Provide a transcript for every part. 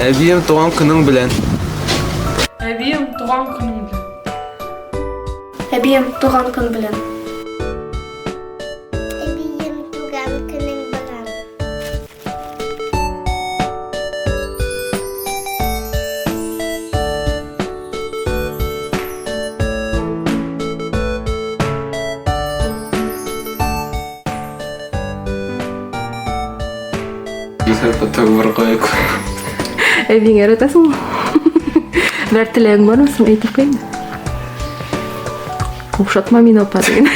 Әбием туган көнең белән. Әбием туган көнең белән. Әбием туган көн белән. Әбием туган көнең белән. Гүзәл фотограф куйык. Әбиңә яратасыңмы? Берәр теләгең бармы соң әйтеп куй инде. Каушатма мине апа диген.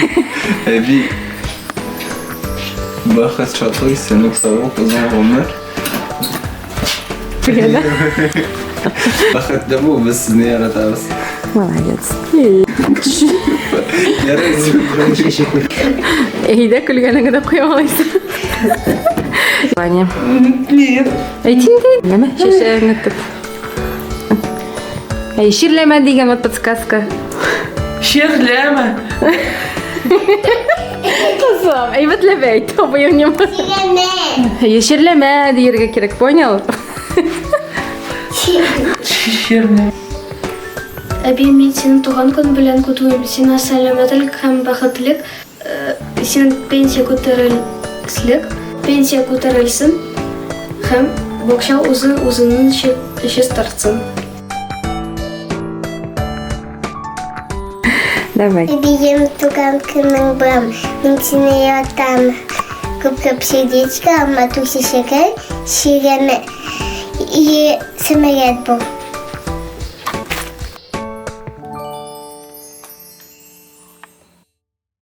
Әби. Бәхет, шатлык, исәнлек, саулык, озын гомер. Дигән. Бәхетле бул, без сезне яратабыз. Молодец. Ярый. Әйдә көлгәнеңне дә куя алайсың. Ваня. Нет. Әйт инде. Нәмә чәчәгеңне тот. Әй, чирләмә дигән вот подсказка. Чирләмә. Кызым, әйбәтләп әйт, абыең нема. Чирләмә. Әй, чирләмә дияргә кирәк, понял? Чирләмә. Әби, мин сине туган көн белән котлыйм. Сиңа сәламәтлек һәм бәхетлек, синең пенсия күтәрелслек, пенсия күтәрелсен һәм бакча үзе үзенең чистартсын. Давай. Әбием туган көнең белән. Мин сине яратам. Күп-күп сердечко, матур чәчәкләр, чирләмә. И сәламәт бул.